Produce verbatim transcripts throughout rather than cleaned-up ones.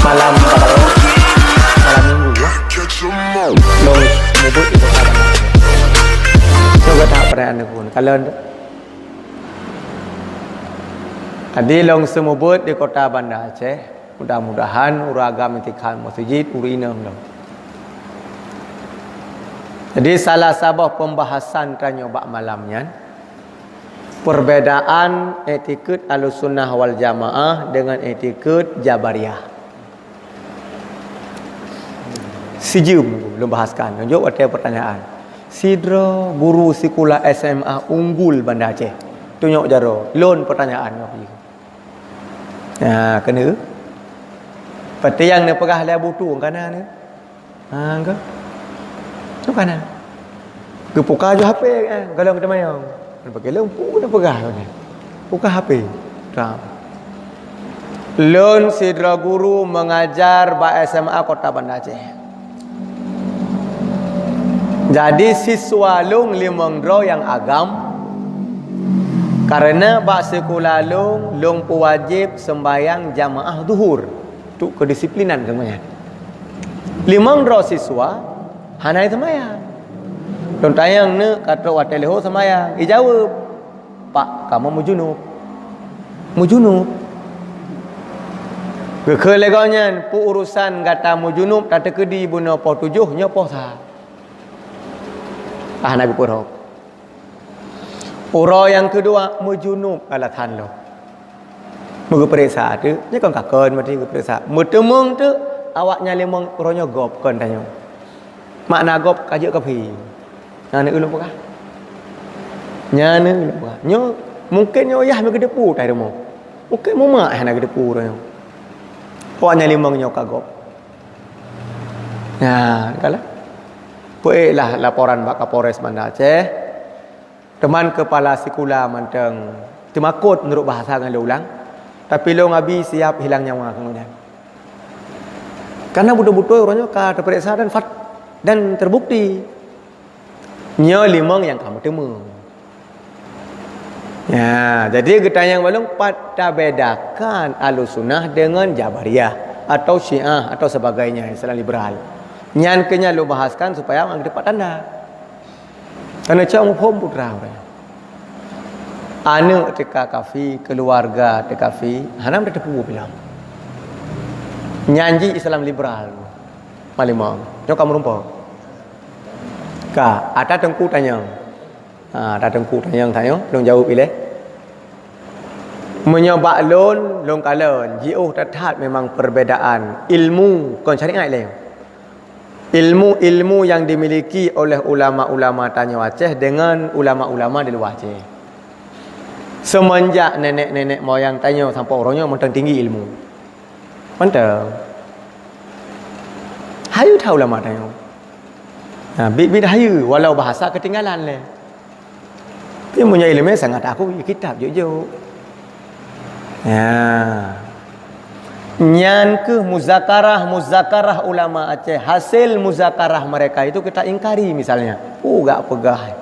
Malam pada malam minggu ya. Lôn seumeubeuet di kota Banda Aceh. Coba tak pertanyaan aku. Kalau tadi lôn seumeubeuet di kota Banda Aceh, mudah-mudahan ureueng agam itikad meuseujid ureueng inong lom. Jadi salah saboh pembahasan tanyoe bak malam nyan, perbedaan iktikad Ahlussunnah wal Jamaah dengan iktikad Jabariyah. Sijeuem lôn bahaskan, lôn jaweueb watée pertanyaan. Sidroe guru sikula S M A unggul Banda Aceh. Tunyok jaroe, lôn pertanyaan nyoe. Nah, keuneuk. Peuti nyang neupeugah lé Abu Tu, kana nyoe? Ha, engka. Tu kana. Geupuka ju H P, eh, galong teumanyong. Pakai lôn pu na peugah ni. Puka H P. Tam. Lôn sidroe guru mengajar bak S M A Kota Banda Aceh. Jadi siswa lôn limong droe nyang agam, karena bak sikula lôn, lôn peuwajéb seumbahyang jamaah zuhur. Tu kedisiplinan keu nyan. Limong droe siswa hana seumbahyang. Lôn tanyong neuk ka trok watée leuhô seumbahyang. Ijaweueb, "Pak, kamoe meujunub." "Meujunub?" Geukheun lé gobnyan, "Peue urusan gata meujunub tateukeudi bunoe poh tujoh nyoe poh sa?" Ah, hana geupeurhok. Uroe nyang keudua, meujunub alasan lom. Meugeupeuriksa teuk, nyoe kon ka kon maté geupeuriksa. Meuteumeung teuk, awaknyan limong uroe nyoe gob kon tanyoe. Makna gob ka jeuet kafé. Nyan ulôn peugah. Nyan ulôn peugah. Nyoe mungken nyoe yah meugeudeupu tai rumoh. Mungken mumak hana geudeupu uroe nyoe. Awaknyan limong nyoe ka gob. Nah, kalau peuék lah laporan bak Kapolres Banda Aceh. Teuma kepala sikula mantong teumakot meunurot bahasa ngon lôn ulang, tapi lôn abi siap hilang nyawa keu nyan. Karena beutôi-beutôi uroe nyoe ka teupeuriksa dan fat-, dan terbukti nyoe limong nyang ka meuteumeung. Ya, jadi geutanyong bak lôn, pat tabedakan Ahlussunnah dengan Jabariyah atau Syiah atau sebagainya, Islam liberal. Nyan keuh nyang lôn bahaskan supaya awak teupat tanda. Karena cok muphom putra ureueng. Aneuk teuka kafi, keluarga teuka kafi, hana meuteupeue bilang. Nyan jih Islam liberal. Malimong. Nyoe ka meurumpok. Ka, ata teungku tanyong. Ha, ata teungku tanyong, tanyong, lôn jaweueb ilée. Meunyoe bak lôn, lôn kalon, jiôh that-that memang perbedaan ilmu, kon syariat lé. Ilmu-ilmu yang dimiliki oleh ulama-ulama tanyoe Aceh dengan ulama-ulama di luwa Aceh. Semenjak nenek-nenek moyang tanyoe sampoe uroe nyoe mantong tinggi ilmu. Mantong. Hayeue that ulama tanyoe. Ha, biet-biet hayeue, walau bahasa keutinggalan lé. Tapi meunyoe iéleumé sangat aku kitab jok-jok. Ya. Nyan keuh muzakarah-muzakarah ulama Aceh. Hasil muzakarah mereka itu kita ingkari misalnya. Oh, gak peugah.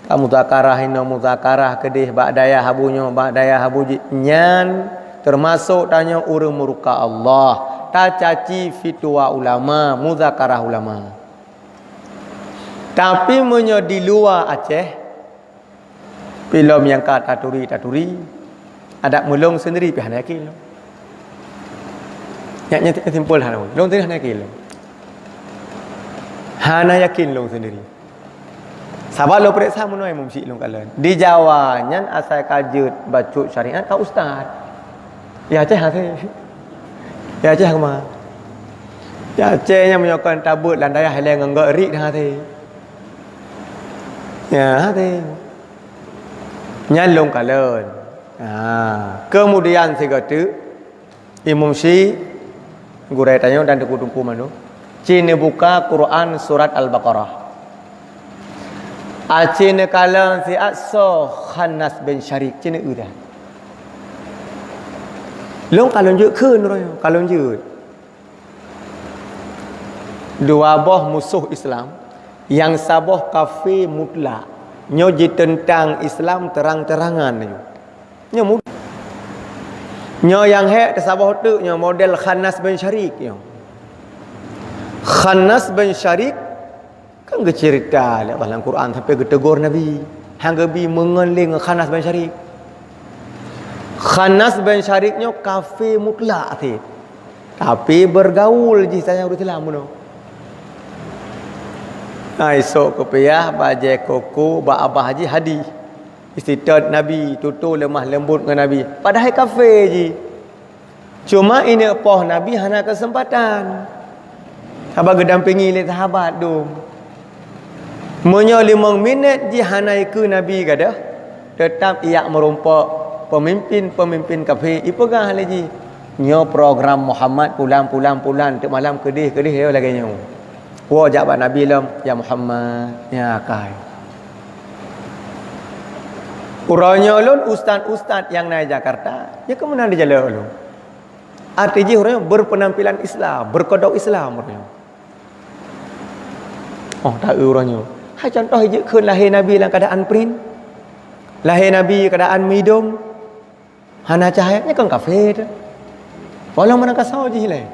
Ka muzakarah inoe, muzakarah keudeh, bak dayah Abu nyoe, bak dayah Abu jih. Nyan teumasok tanyoe ureuëng murka Allah. Tacaci fitwa ulama, muzakarah ulama. Tapi meunyoe di luwa Aceh, pi lom nyang ka taturi-taturi, adak meulong seundiri pi hana yakin lom. Nyak nyan simpel hana, lom seundiri hana yakin lom. Hana yakin lom seundiri. Sabab lom peuriksa meunoe meusi lom kalon. Di Jawa nyan asai ka jeuet bacut syariat ka ustaz. Ya Aceh hase. Ya Aceh kema. Ya Aceh nyang meunyoe kon tabeuet lam dayah ilée ngon gok rik dah hase. Ya hase. Nyan lom kalon. Ha, kemudian sigoe teuk Imam Syi, gurée tanyoe dan teungku-teungku mandum, ci neubuka Quran surat Al-Baqarah. Aci neukalon siat soe Khannas bin Syarik, ci neueu dah. Lôn kalon jeuet kheun uroe nyoe, kalon jeuet. Dua boh musoh Islam, nyang saboh kafé mutlak, nyoe jiteuntang Islam terang-terangan laju. Nyoe mud-, Nyoe nyang hék teusaboh teuk nyoe model Khannas bin Syarik nyoe. Khannas bin Syarik kan geuceurita lé Allah lam Quran sampai geutegur Nabi. Han geubi meungon lé ngon Khannas bin Syarik. Khannas bin Syarik nyoe kafé mutlak cit. Tapi bergaul jih sajan ureuëng Islam bunoe. Nah, isok kupiah, bajée koko, bak abah jih hadih. Istitot Nabi, tutoe leumah leumbot ngon Nabi. Padahai kafé jih. Cuma ineuk poh Nabi hana keuseumpatan. Sabab geudampingi lé sahabat dum. Meunyoe limong minét jih hana ikeue Nabi gadoh, teutab ijak meurumpok peumimpin-peumimpin kafé ipeugah lé jih, "Nyoe program Muhammad pulan, pulan, pulan, teuk malam keudeh, keudeh, yo lagée nyoe." Woe jak bak Nabi lom, "Ya Muhammad, ya akai. Uroe nyoe lôn ustaz-ustaz nyang na i Jakarta, nyoe keuh meunan di jalok lôn." Arti jih uroe nyoe berpenampilan Islam, berkodok Islam uroe nyoe. Oh, taeu uroe nyoe. Hai contoh jeuet kheun lahé Nabi lam keuadaan print. Lahé Nabi keuadaan midong. Hana cahya, nyoe kan kafé teuh. Walau meunan kasoe jih lé.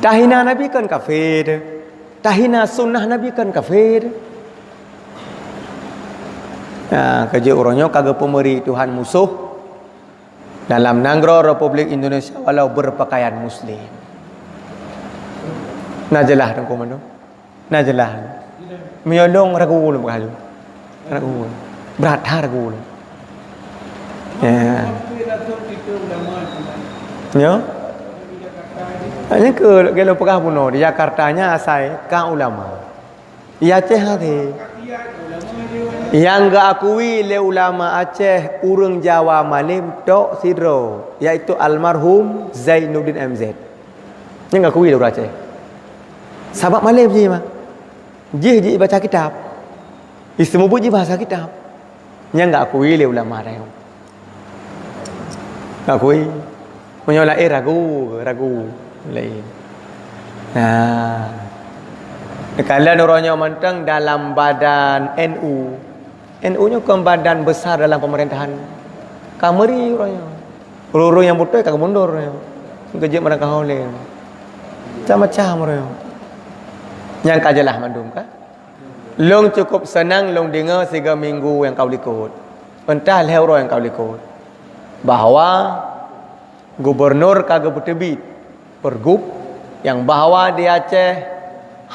Tahina Nabi kan kafé teuh. Tahina sunnah Nabi kan kafé teuh. Nah, keujeuet uroe nyoe ka geupeumeuri Tuhan musoh dalam nanggroe Republik Indonesia walau berpakaian muslim. Na jeulaih teungku mandum? Na jeulaih. Meunyoe lôn ragu lôn peugah lôn. Ragu. Brat that ragu lôn. Ya. Nyo? Hanya ke kalau peugah bunoe di Jakarta nyan asai ka ulama. Di Aceh hati. Nyang geuakui lé ulama Aceh ureuëng Jawa malém tok sidroe, yaitu almarhum Zainuddin M Z. Nyang geuakui lé ureuëng Aceh. Sabab malém jih mah. Jih jibaca kitab. Iseumeubeuet jih bahasa kitab. Nyang geuakui lé ulama tanyoe. Geuakui. Meunyoe laén ragu, ragu. Laén. Nah. Kalon uroe nyoe mantong dalam badan N U. N U nyoe kon badan besar dalam pemerintahan. Ka meuri uroe nyoe. Ureuëng-ureuëng nyang beutôi ka geumundur uroe nyoe. Geujeuet meurangkaho lé. Macam-macam uroe nyoe. Nyang ka jeulaih mandum ka? Lôn cukup seunang lôn deungoe sigoe minggu nyang ka u likot, entah lhée uroe nyang ka u likot, bahwa gubunur ka geupeuteubiet pergub nyang bahwa di Aceh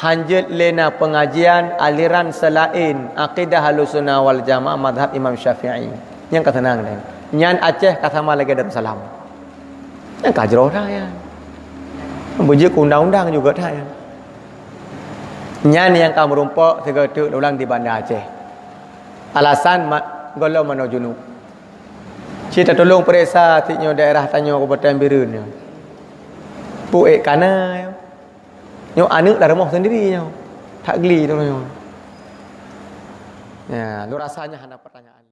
hanjeuet lé na peungajian aliran seulaén akidah Ahlussunnah wal Jamaah mazhab Imam Syafi'i. Nyang ka seunang deh. Nyan Aceh ka sama lagée Darussalam. Nyang ka jroh that nyan. Beujeuet keu undang-undang juga that nyan. Nyan nyang ka meurumpok sigoe teuk ulang di Banda Aceh. Alasan ma-, gohlom manoe junub. Cit tatulông peuriksa sit nyoe daerah tanyoe Kabupaten Bireuen nyoe. Pu ék kana nyoe. Nyoe aneuëk lam rumoh sendiri nyoe. That gli tu nyoe. Ya, lôn rasa nyan hana pertanyaan.